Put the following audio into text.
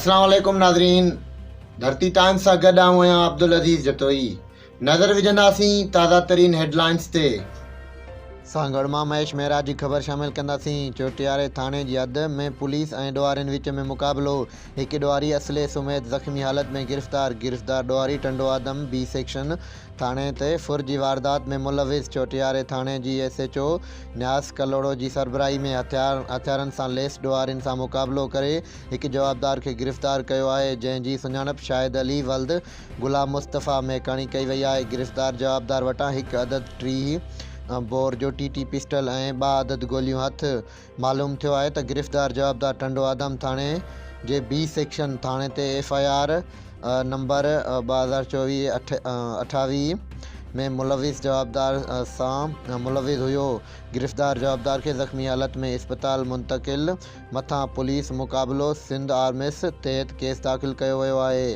اسلام عليڪم ناظرين ڌرتي ٽائمز سان گڏ آئون آهيان عبدالعزيز جتوئي نظر وجهنداسين تازه ترين هيڊلائنز تي. سانگهڙ مان مهيش مهرا جي خبر شامل ڪنداسين، چوٽياري ٿاڻي جي حد ۾ پوليس ۽ ڏوهارين وچ ۾ مقابلو، هڪ ڏوهاري اسلحي سميت زخمي حالت ۾ گرفتار، گرفتار ڏوهاري ٽنڊو آدم بي سيڪشن ٿاڻي تي ڦر جي واردات ۾ ملوث، چوٽياري ٿاڻي جي ايس ايڇ او نياز ڪلهوڙو جي سربراهي ۾ هٿيارن سان ليس ڏوهارين سان مقابلو ڪري هڪ جوابدار کي گرفتار ڪيو آهي، جنهن جي سڃاڻپ شاهد علي ولد غلام مصطفيٰ ميڪاڻي ڪئي وئي آهي، گرفتار جوابدار وٽان هڪ عدد 30 بور جو ٽي ٽي پسٽل ۽ ٻه عدد گوليون هٿ، معلوم ٿيو آهي ته گرفتار جوابدار ٽنڊو آدم ٿاڻي جي بي سيڪشن ٿاڻي تي ايف I R number 2024 28 ۾ ملوث جوابدار سان ملوث هيو، گرفتار جوابدار کي زخمي حالت ۾ اسپتال منتقل، مٿان پوليس مقابلو سنڌ آرمس تحت ڪيس داخل ڪيو ويو آهي.